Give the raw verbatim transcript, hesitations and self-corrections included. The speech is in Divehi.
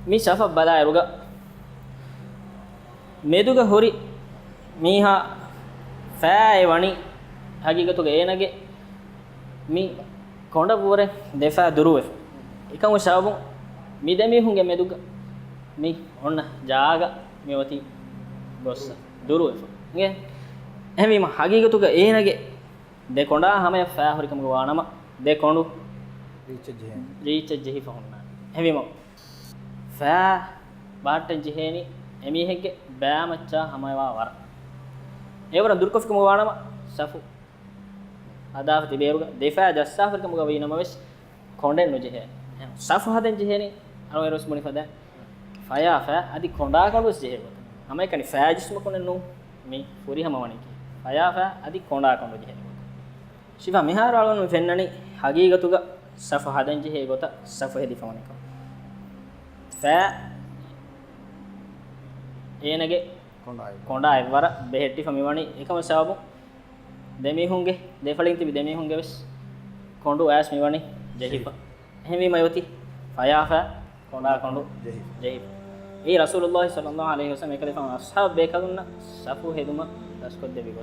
މި ސަފަށް ބަލާއިރުގަ މެދުގަ ހުރި މީހާ ފައި ވަނީ ހަގީގަތުގަ އޭނަގެ މި ކޮނޑަށްވުރެ ދެފައި ދުރުވެފަ. އެކަމު ސަބަބުން މި ދެމީހުންގެ މެދުގަ މި އޮންނަ ޖާގަ މި އޮތީ ގޮއްސަ ދުރުވެފަ. އެހެންވީމަ ހަގީގަތުގަ އޭނަގެ ދެ ކޮނޑާ ހަމަޔަށް ފައި ހުރިކަމުގަ ވާނަމަ، ދެ ކޮނޑު ރީއްޗަށް ޖެހޭ. ރީއްޗަށް ޖެހިފަ ހުންނާނެ. އެހެންވީމަ، ފައި ބަހައްޓަން ޖެހޭނީ އެމީހެއްގެ ބައިމައްޗާ ހަމަޔަށް ވާ ވަރަށް. އެވަރަށް ދުރުކޮށްފިކަމުގަ ވާނަމަ، ސަފު ހަދާފަ ތިބޭއިރުގަ ދެފައި ޖައްސާފަ ހުރިކަމުގަ ވީނަމަވެސް، ކޮނޑެއް ނުޖެހޭ. ސަފު ހަދަން ޖެހޭނީ، އަޅުގަނޑުވެސް ބުނި ފަދައިން، ފަޔާ ފައި އަދި ކޮނޑާ ކޮނޑުވެސް ޖެހޭ ގޮތަށް. ހަމައެކަނި ފައި ޖިސްމަކުންނެއް ނޫން، މި ފުރިހަމަ ވަނީކީ. ފަޔާ ފައި އަދި ކޮނޑާ ކޮނޑު ޖެހޭ ގޮތަށް. ޝިފާ، މިހާރު އަޅުގަނޑު ފެންނަނީ ހަގީގަތުގަ ސަފު ހަދަން ޖެހޭ ގޮތަށް، ސަފު ހެދިފަ ވަނިކޮށް. ފައި އޭނަގެ ކޮނޑާ އެއްވަރަށް ބެހެއްޓިފަ މިވަނީ. އެކަމަށް ސަބަބުން ދެމީހުންގެ، ދެފަޅިން ތިބި ދެމީހުންގެ ވެސް ކޮނޑު އައިސް މިވަނީ ޖެހިފަ. އެހެންވީމަ އެއޮތީ ފަޔާ ފައި ކޮނޑާ ކޮނޑު ޖެހިފަ. ޖެހިފަ. އެއީ ރަސޫލުﷲ ޞައްލަﷲ ޢަލައިހި ވަސައްލަމަ އެކަލޭގެފާނު އަޞްޙާބު ބޭކަލުންނަށް ސަފު ހެދުމަށް ދަސްކޮށްދެއްވި ގޮތް.